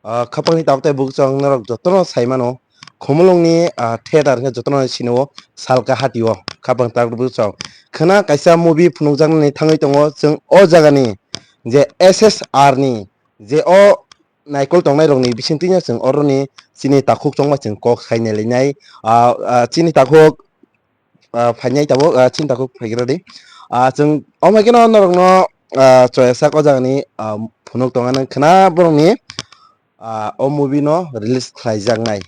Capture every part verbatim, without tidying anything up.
Ah, khapangni tabuk tei bwswk norok jotono sai mano. Khumulwngni, ah, theater khe jotono sini o Salka Hati o khapang tabuk bwswk. Khwna kaisa movie phunukjaknani thangwi tongo chwng o jagani je S S R ni je o naikol tongnairokni bisingtwino chwng oroni chini takhuk chongma chwng kok sai nailainai. Ah, ah, chini takhuk ah, phainai tabuk, ah, chini takhuk phaigra di. Ah, chwng omo hai kheno norokno, ah, choya sak o jagani, ah, phunuk tongo nang khwna borokni, ah, o movie no release khlaijaknai.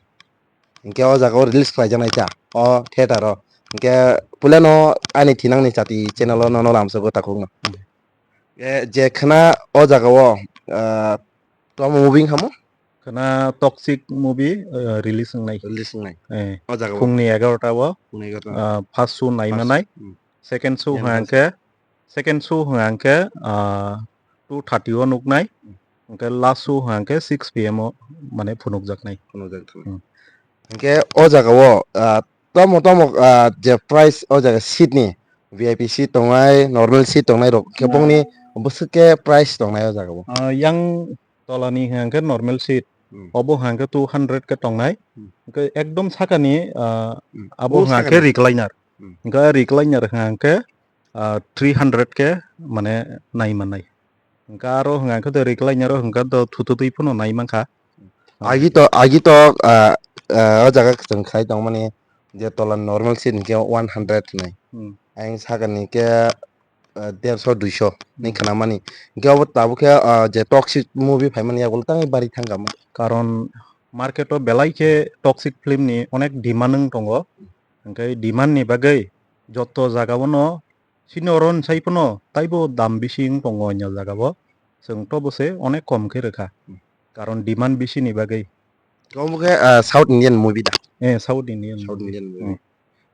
Hinkhe o jaga o release khlaijaknai kha o theater o. Hinkhe puilano ani thinangni chati channel o nono lamsogo takhukno. Hmm. E, je khwna o jaga o, ah, tamo movie wngkha mo? Khwna Toxic movie, ah, release wngnai. Release wngnai. Eh, o jaga o. Phungni egaroh ta o, phungni egaroh ta, ah, first show nai manai. First, hmm. Second show hwnkhe, second show hwnkhe, ah, two thirty o nuknai. Hmm. Hwnkhe last show hwnkhe six P M o mane phunukjaknai. Phunukjaknai. Hmm. Hwnkhe o jaga o, ah, tamo tamo, ah, je price o jaga seat ni V I P seat tongnai, normal seat tongnai rok khe bongni bwswk khe price tongnai o jaga o. Ah, yang tolani hwnkhe normal seat, hmm, obo hwnkhe two hundred khe tongnai. Hmm. Hwnkhe ekdom sakani, ah, hmm, abo hwnkhe recliner. Hmm. Hwnkhe recliner hwnkhe, ah, three hundred khe mane nai manai. Hwnkhe aro hwnkhe to recliner o hwnkhe to thututwi phano nai mankha. Agi to, agi to, ah, ah, o jaga chwng khai tongmani je tola normal seat hinkhe one hundred hinwi. Hmm. Ayang sakani khe, ah, derso duiso ni khwnamani. Hinkhe obo tabuk khe, ah, je Toxic movie phaimani yagulo tangwi bari thangkha mo. Karon market o belai khe Toxic film ni onek demand wng tongo. Hinkhe demand ni bagwi joto jaga o no chini oro sai phano taibo dam bisi wng tongo onya jaga o. Chwng tobo se onek kom khe rwkha. Hmm. Karon demand bisi ni bagwi. Obo khe, ah, South Indian movie da? Eh, South Indian movie. South Indian movie. Hmm.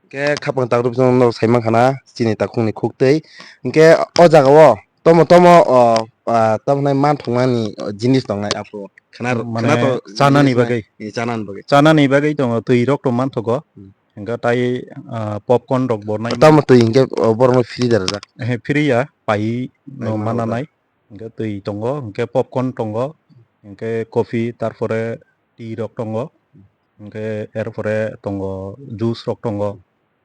Hwnkhe khapang takhuk chwng norok sai mankha na chini takhukni khuktwi. Hwnkhe o jaga o tomo tomo, o, ah, tamo hwnai manthokmani, o, jinis tongnai aphuru. Khwna, mane khwna to chanani bagwi. Eh, chanani bagwi. Chanani bagwi tongo, twi rok to manthogo. Hmm. Hwnkhe tai, ah, popcorn rok bo nai. Tamo twi hwnkhe, o, borokno free da rwjak? Eh, free ya, pai no mananai. Hwnkhe twi tongo, hwnkhe popcorn tongo, hwnkhe coffee, tarpore tea rok tongo, hwnkhe erpore tongo juice rok tongo,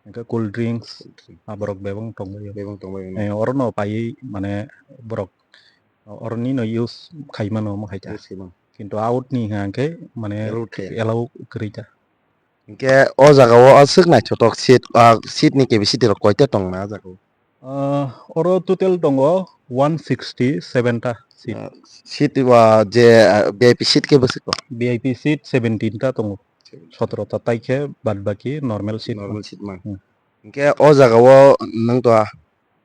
hwnkhe cool drinks, cool drink, aborok bebak tongbaio. Bebak tongbaio. Eh, orono paiwi mane borok oroni no use khaimano omo hai ta. Use khaimano. Kintu out ni hwnkhe mane allowed khe. Allow kwrwi ta. Hwnkhe o jaga o aswk naithothok seat, ah, seat ni capacity rok koita tong na o jaga o? Ah, oro total tongo one sixty seven ta seat. Ah, seat, ah, je, ah, V I P seat khe bwswk tong? V I P seat seventeen ta tongo. Seventeen. Sotoro ta tai khe bad baki normal seat. Normal seat man. Hmm. Hwnkhe o jaga o nwng to, ah,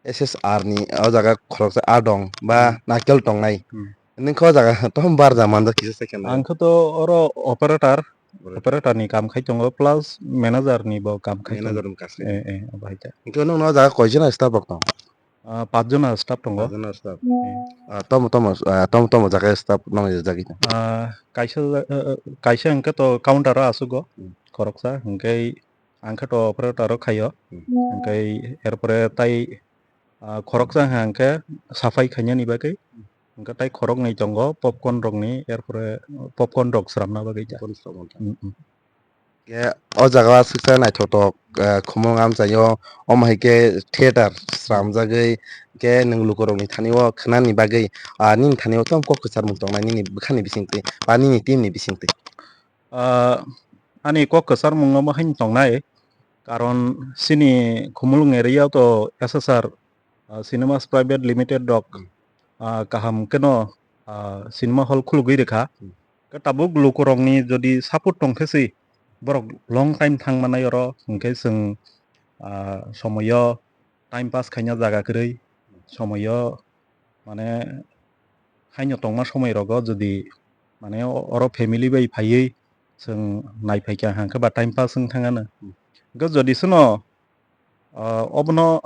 S S R ni o jaga khoroksa adong ba, hmm, naikel tongnai. Hmm. Nwng khe o jaga tamo barja manjak kisa se khe nai. Ang khe to oro operator, operator, operator ni kam khai tongo plus manager ni bo kam khai tongo. Manager ni kam khai. Eh, eh, obo hai khe. Hwnkhe nwng no o jaga koi jona staff rok tongo? Ah, paanch jona staff tongo. Paanch jona staff. Eh. Ah, tamo tamo, ah, tamo tamo jaga staff nang jagwi tongo? Ah, kaisa, eh, eh, kaisa hwnkhe to counter o aswk go, hmm, khoroksa, hwnkhe ang khe to operator o khaio. Hmm. Hwnkhe erpore tai, ah, khoroksa hwnkhe saphai khainani bagwi. Hwnkhe tai khoroknwi tongo popcorn rokni, erpore popcorn rok sramna bagwi ta. Popcorn sramna ta. Mm, mm. Khe o jaga o aswksa naithothok, ah, khumulwng amchaio, omo hai khe theater sramjagwi, khe nwng lukurokni thani o khwnani bagwi, ah, nini thani o tamo kok kwcharmung tongnai nini bwkhani bisingtwi ba nini team ni bisingtwi? Ah, ani kok kwcharmung omo haino tongnai, karon chini Khumulwng area o to S S R, ah, Cinemas Private Limited rok, hmm, ah, kaham kheno, ah, cinema hall khulugwi rwkha. Hmm. Khe tabuk lukurokni jodi support tongkhe se borok long time thang manai oro, hwnkhe chwng, ah, somoyo time pass khaina jaga kwrwi, somoyo mane haino tongma somoi rogo jodi mane o-, oro family bai phaiwi chwng naiphai kha hwnkhe ba time pass wng thang ano. Hwnkhe jodi seno, ah, obono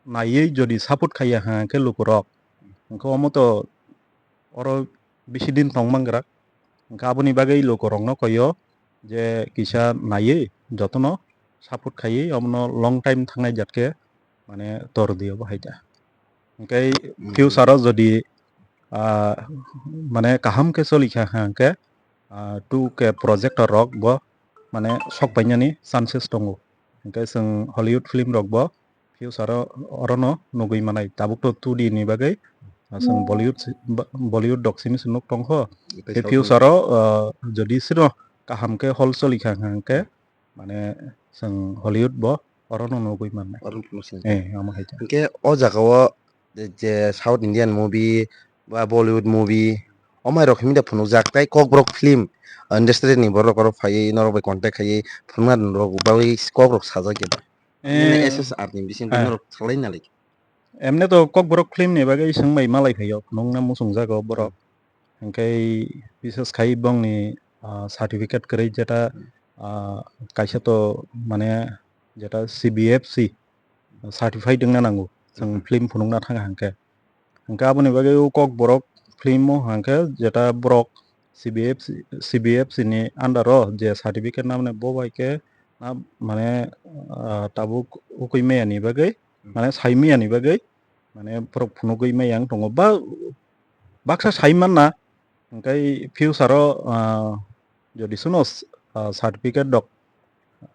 naiwi jodi support khaiya hwnkhe lukurok, hwnkhe omo to oro bisi din tong mangra. Hwnkhe aboni bagwi lukurokno koio je kisa naiwi jotono support khaiwi omono long time thangnai jat khe mane tor di obo hai ta. Hwnkhe, hmm, future o jodi, ah, mane kaham khe choli kha hwnkhe ah, two K projector rok bo mane sok painani chances tongo. Hwnkhe chwng Hollywood film rok bo future o orono nugwi manai. Tabuk to two D ni bagwi, ah, chwng Bollywood si-, ba-, Bollywood rok simi se nuk tongkho. Tei future o, ah, jodi sino kaham khe hol choli kha hwnkhe mane chwng Hollywood bo orono nugwi mannai. Oro phunuk sini. Eh, omo hai khe. Hwnkhe o jaga o je, je South Indian movie ba Bollywood movie, omai rok himde phunukjak, tei Kokborok film industry ni borok rok phaiwi norok bai contact khaiwi phunukna rok bagwi kok rok sajak ya ba? Nini Eh, S S R ni bising eh. Norok salai nalai. Emne to Kokborok film ni bagwi swng bai malai phaio, phunukna muchungjago borok. Hwnkhe bises khai bongni, ah, certificate kwrwi jeta, ah, kaisa to mane jeta C B F C certified wngna nango, chwng film phunukna thang hwnkhe. Hwnkhe aboni bagwi o Kokborok film o hwnkhe jeta borok C B F C, C B F C ni under o je certificate naboni bo bai khe na mane, ah, tabuk ukui maya ni bagwi, mane sai maya ni bagwi, mane borok phunugwi maya wng tongo ba baksa sai manna, hwnkhe future o, ah, jodi suno, ah, certificate rok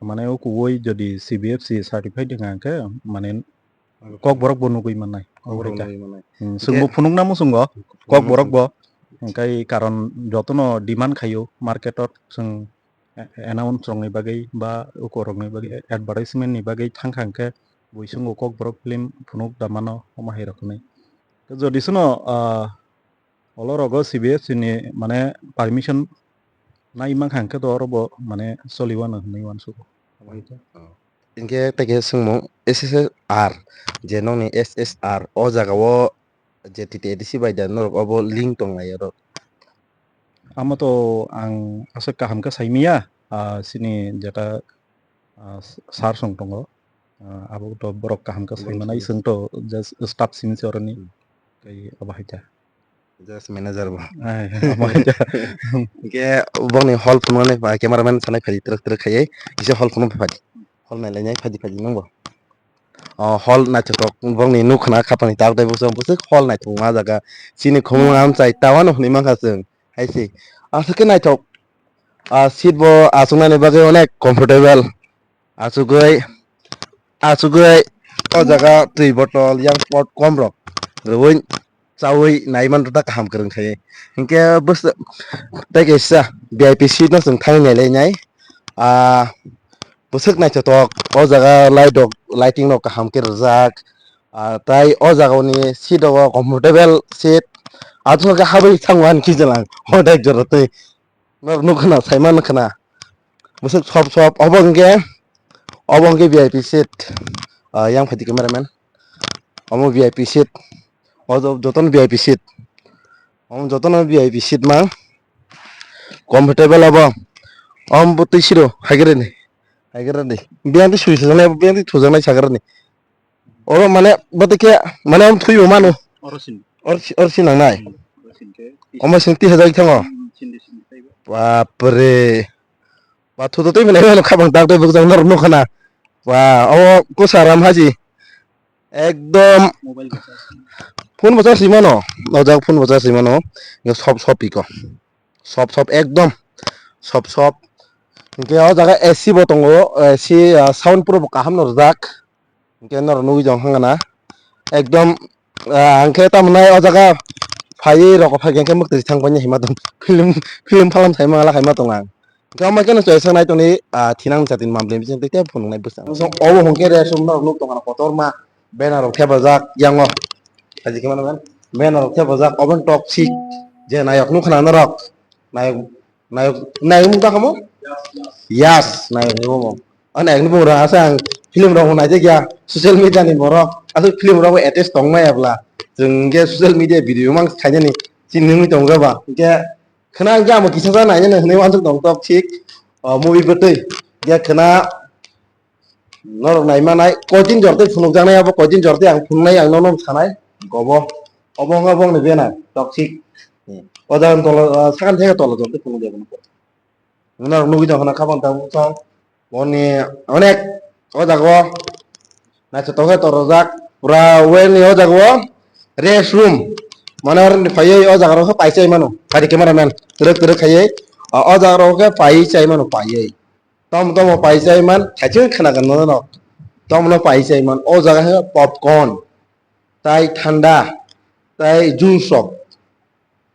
mane ukuwi jodi C B F C certified wngkha hwnkhe mane Kokborok bo nugwi mannai. Kokborok nugwi mannai. Hmm, chwngbo phunukna muchungo Kokborok bo. Hwnkhe karon jotono demand khaio market o chwng a-, announce rokni bagwi ba ukorokni bagwi advertisement ni bagwi thangkha hwnkhe buisungo Kokborok film phunuk da mano omo hai rokni. Jodi suno, ah, Olo rogo C B F C ni mane permission nai mankha hwnkhe to oro bo mane choli wano hinwi uansugo. Hinkhe tei khe swngmung S S R je nokni S S R o jaga o je T T A D C bai da norok obo link tonglai oro? Amo to ang aswk kaham khe saimanya, ah, chini jeta, ah, sir song tongo, ah, abo to borok kaham khe saimanai, chwng to just staff simi se oroni tei abo hai khe. Just manager bo. Ai, abo hai khe. Hinkhe bongni hall phunuknani ba cameraman sanai phai twrwk twrwk khaiwi kisa hall phunuk phai phadi. Hall nailainai phadi phadi nungbo. O hall naithotok bongni nuk khna khapani tabuk tei bwswk bwswk hall naithokma jaga. Chini khumung amchai tawano hwnwi mankha chwng. Hai se. Aswk khe naithok. Ah, seat bo achuknani bagwi onek comfortable. Achugwi, achugwi o jaga twi bottle yang pot kom rok rwui chaui nai man rwda kaham kwrwng khai. Hinkhe bwswk tei kaisa V I P seat no chwng thani nai lai nai. Ah, bwswk naithotok o jaga light rok, lighting rok kaham khe rwjak. Ah, tai o jaga ni seat rogo comfortable seat. Achukhe habwi thangmani khijalang hodai jora twi. Norok nukha na, saimano khna. Bwswk sop sop, obo hwnkhe, obo hwnkhe V I P seat. Ah, yang phaidi cameraman. Omo V I P seat. O jo-, jotono V I P seat. Omo jotono V I P seat mang. Comfortable obo. Omo bo twi siro, haigereni. Haigereni. Biyang twi sui sujaknai, biyang twi thujaknai sagereni. Oro mane, bwtwi khe, mane, omo thwibo mano. Oro sin. Or si, or si nangnai. Hmm, oro sin khe. Omo sin tisa jagwi thango. Hmm, sin di sin di taibo. Bapre. Ba, thu to twi mwnai mano khabang tak tei bwkjang norok nukha na. Ba, omo kwsa ram haji. Ekdom. Mobile bo charge. Phone bo charge ri mano. O jaga phone bo charge ri mano. Sop sop iko. Sop sop ekdom. Sop sop. Hinkhe o jaga A C bo tongo. A C, ah, sound pro bo kaham no rwjak. Hinkhe norok nugwi tong kha na ekdom, ah, ang khe tamo nai o jaga phaiwi roko phai khe mwktwi thang painani hima tong film, film phalam sai mangala hima tong ang. Hinkhe omo khe no chwrai sanai tongni, ah, thinang chati mamlem bising tei phunuknai bwskango. Obo hwnkhe resum norok nuk tong khana kotorma banner rok thepajak yango. Haji khe mano banner rok thepajak obo toxic je nayok nuk khana norok nayok Nayok, nayok mung ta kamo? Yas, nayok ni mung. O nayok ni mung rang asa ang film rok nai jak ya, social media ni borok. Asuk film rok attach tong maya bla. Chwng ge social media video mang khainani chini nungwi tong jaba. Ge khna ang jamo kisa sa nai nani hwnwi wansuk tong tok thik. O movie bwtwi. Ge khna Norok nai manai, koitin jor tei phunukjaknai abo, koitin jor tei ang phunuknai, ang nono sanai, gobo, obo wngkha bongni bena, toxic. O jaga tola, ah, sakani theke tola jor tei phunukjak bono. Norok nugwi tongkha na khabang tabuk tong, boni onek, o jaga o, naithotok khe torojak, pura well ni o jaga o, rest room, mane oro ni phaiwi o jaga rok khe paisa mano, phaidi camera man, twrwk twrwk khaiwi, O, o jaga rok khe paiwi chai mano, paiwi. Tom tomo pai chai man, thaichung khna kan no no. Tom no pai chai man, o jaga khe popcorn, tai thanda, tai juice rok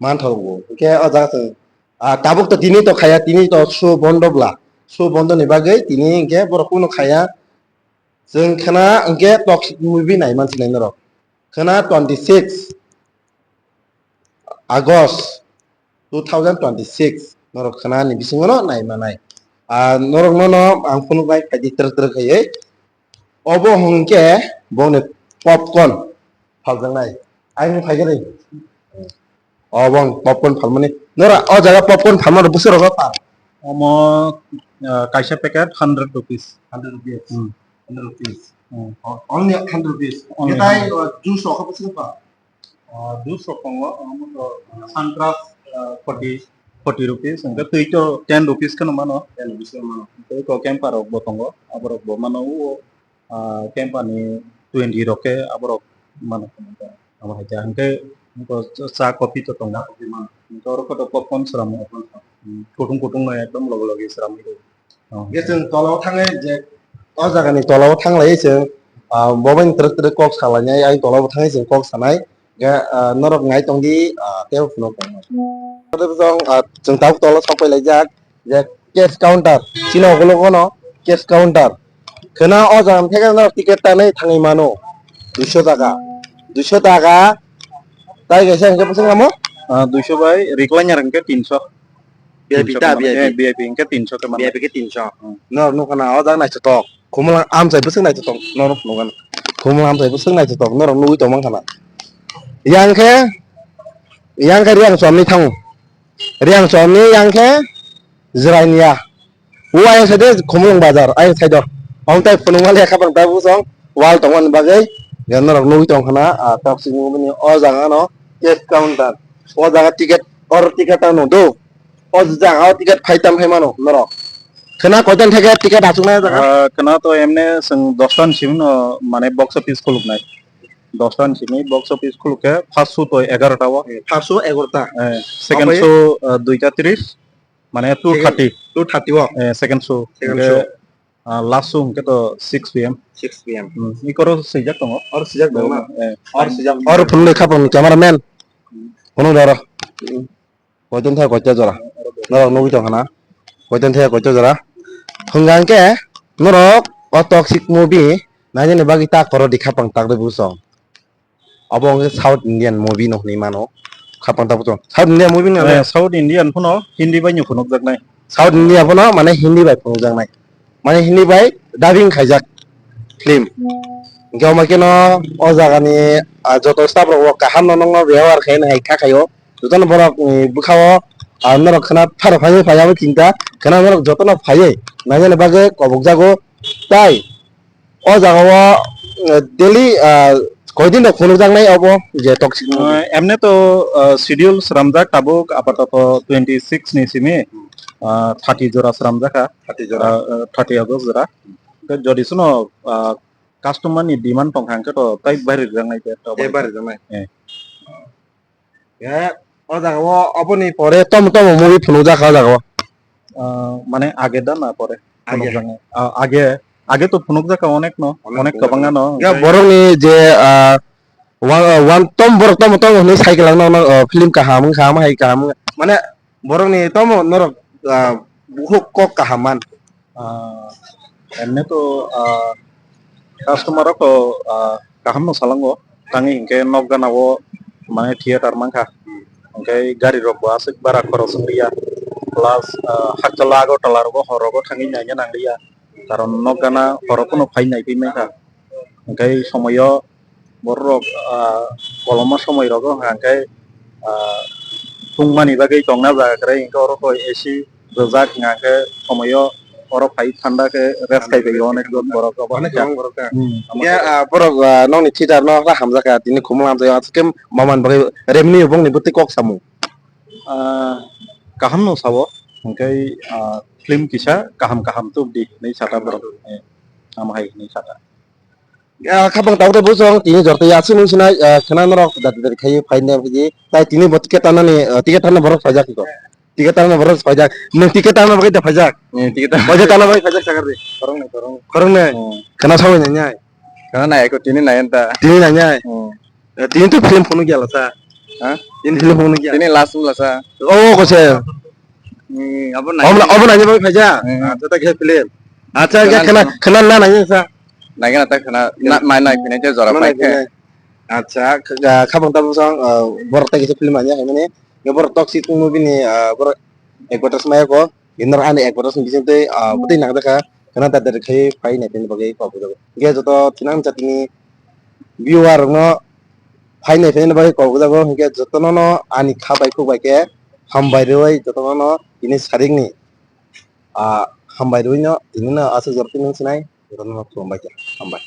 man thok bo. Hwnkhe o jaga chwng, ah, tabuk to tini to khaya, tini to show bondo bla. Show bondo ni bagwi tini hwnkhe borok kuno khaya. Chwng khna hwnkhe toxic movie nai man sinai norok. Khna twenty six August two thousand twenty-six norok khna ni bisingo no nai manai. Ah, norok no no ang phunuk nai phaidi trwk trwk khaiwi. Obo hwnkhe bongni popcorn phaljaknai. Ang phai gari. Obo ang popcorn phalmani. Nora o jaga popcorn phalmani bwswk rok ta? Omo, ah, kaisa packet hundred rupees. Hundred rupees. Hmm. Hundred rupees. Hmm. O-, only hundred rupees. Only Betai, hundred. Uh, juice rok bwswk ta? Ah, juice rok tongo, omo to, ah, Suntrust, ah, forty, forty rupees, hwnkhe twi to ten rupees kheno mano. Ten rupees kheno mano. Tei ko camper rok bo tongo, aborok bo mano o, ah, camper ni twenty rok khe aborok mano. Amo hai khe hwnkhe cha coffee to tongo. Cha coffee mano. Hwnkhe oro khe to popcorn sramo. Popcorn sramo. Hmm, kutung kutung no ekdom logi logi sramwi rw. Oh. Hwnkhe chwng tola o thangwi je o jaga ni tola o thang lai chwng, ah, bo bai twrwk twrwk kok sa lainai, ayang tola o thangwi chwng kok sanai. Hwnkhe, ah, norok nai tong di, ah, tei phunuk tong nai. Tei bwsong, ah, chwng tabuk tola sok pai laijak je cash counter, chini ukulok no cash counter. Khwna o jaga theke norok ticket tanwi thangwi mano duiso taka, duiso taka. Tai kaisa hwnkhe bwswk namo? Ah, duiso bai recliner hwnkhe tinso. V I P ta, Tinso V I P. Eh, V I P hwnkhe tinso khe mano. V I P khe tinso. Hmm. Norok nukha na o jaga naithotok. Khumlang amchai bwswk naithotok norok nukha na. Khumlang amchai bwswk naithotok norok nugwi tongmang khana. Yang khe, yang khe Riang Chomni thango. Riang Chomni yang khe Jwraini ya. O ayang side Khumulwng bazar, ayang side o. Omo tai phunukma lekha pang tabuk song wall tongmani bagwi, norok nugwi tong khana, ah, toxic movie ni o jaga no cash counter. O jaga ticket, or ticket ano do. O jaga o ticket phai tam phai mano norok. Khwna koitan theke ticket achuknai o jaga? Ah, khwna to emne chwng dosta ni simi no mane box office khuluknai. Dosta ni simi box office khuluk khe first show to egarota o. First show egarota. Eh, second Omo show, ah, duita tris. Mane two thirty. Two thirty o. Eh, second show. Second Hingke, show. Ah, last show hingke to six P M. Six P M. Hmm, ikoro swijak tongo. Or swijak tongo na? Eh. Or swijak. Or phunuknai kha phunuk cameraman. Hmm. Phunuk daro. Hmm. Koiton thai koita jora. Norok nugwi tong khana. Koiton thai koita jora. Hwnga hingke norok o toxic movie nainani bagwi ta koro di khapang tak de busong. Abo wngkha South Indian movie no hinwi mano. Khapang tabuk tong. South Indian movie no Eh, South Indian phano Hindi bai no phunukjaknai. South India phano mane Hindi bai phunukjaknai. Mane Hindi bai dubbing khaijak film. Hingke omo khe no o jaga ni, ah, joto staff rok o kaham no nokno behawar khe nai kha khaio. Joto no borok ni bwkha o, ah, norok khna pharo phai phai abo chinta khna norok joto no phaiwi nainani bagwi kobok jago. Tai O jaga o, eh, daily, ah, koidin rok phunukjaknai obo je toxic movie? Eh, emne to, ah, schedule sramjak tabuk apatoto twenty six ni simi, ah, thirty jora sramjakha. Thirty jora. Ah, ah, thirty August jora. Tei jodi suno, ah, customer ni demand tongkha hingke to tai bari rwjaknai te. Tai bari rwjaknai. Eh. Ya, o jaga o, oboni pore tomo tomo movie phunukjak o jaga o. Ah, mane age da na pore? Age. Phunukjaknai. Ah, age, age to phunukjak onek no, Onek onek phunukjak. Kwbangma no. Ya, borok ni je, ah, wa-, wan tom borok tomo tomo hinwi sai kwlangno, no, ah, film kaham wngkha, ham hai kaham wngkha. Mane borok ni tomo norok, ah, bukhuk kok kaham man. Ah, emne to, ah, customer rok to, ah, kaham no salango, tangwi hinkhe nok gana o mane theater mankha, hinkhe gari rok bo aswk bara khorok wng liya, plus, ah, hakchalo Agartala rogo hor rogo thangwi naina nang liya, karon nok gana horo phano phai naiwi mankha. Hingke somoyo borok, ah, koloma somoi rogo hingke, ah, tungmani bagwi tongna jaga kwrwi hingke oro koi A C rwjak hingke somoyo oro phai thanda khe rest khai bai onek jon borok obo Onek hingke. Jon borok kha. Hmm. Hingke, ah, borok, ah, nokni theater no hamjak kha tini khumui hamjak aswk khe mamani bagwi revenue bongni bwtwi kok samung. Ah, kaham no sabo hingke, ah, film kisa kaham kaham tubdi hinwi saka borok. Eh, tamo hai hinwi saka. Ah, khapang tabuk tei bosong tini jorto ya aswk nung sinai, ah, khwna norok dati dati khai phai nai phai di. Tai tini bo ticket tanani, ah, ticket tanani borok paijak kho. Ticket tangna borok phaijak. Nwng ticket tangna bagwi da phaijak. Hmm, ticket tang- Phaijak tangna bagwi phaijak sakar di. Khoroknwi, khoroknwi. Khoroknwi. Hmm. Khana sawi nai nai. Khana nai ko tini nai anta. Tini nai nai. Hmm. Eh, tini to film phone gya lasa. Ha? Tini film phone gya. Tini last wng lasa. Oh, ko se. Hmm, abo nai. Obo na, obo nai bagwi phaijak. Hmm. Acha ta khe film. Acha khana, khana na nai sa. Nai khana ta khana na mai nai phine je jora pai khe. Acha, kha-, khabang tabuk song, ah, borok tai kisa film anya hai mani. Borok Toxic movie ni, ah, borok advertise maya ko. Inor ani advertise ni bising tei, ah, bwtwi nang jakha. Khana da der khai phai nai phine bagwi kok jago. Ge joto thinang jatini viewer rokno phai nai phine bagwi kok jago. Hingke jotono no ani kha bai khuk bai khe hambai rwi jotono no tini sarik ni, ah, hambai rwi no tini no aswk jora tini sinai jotono no khulumbai khe hambai.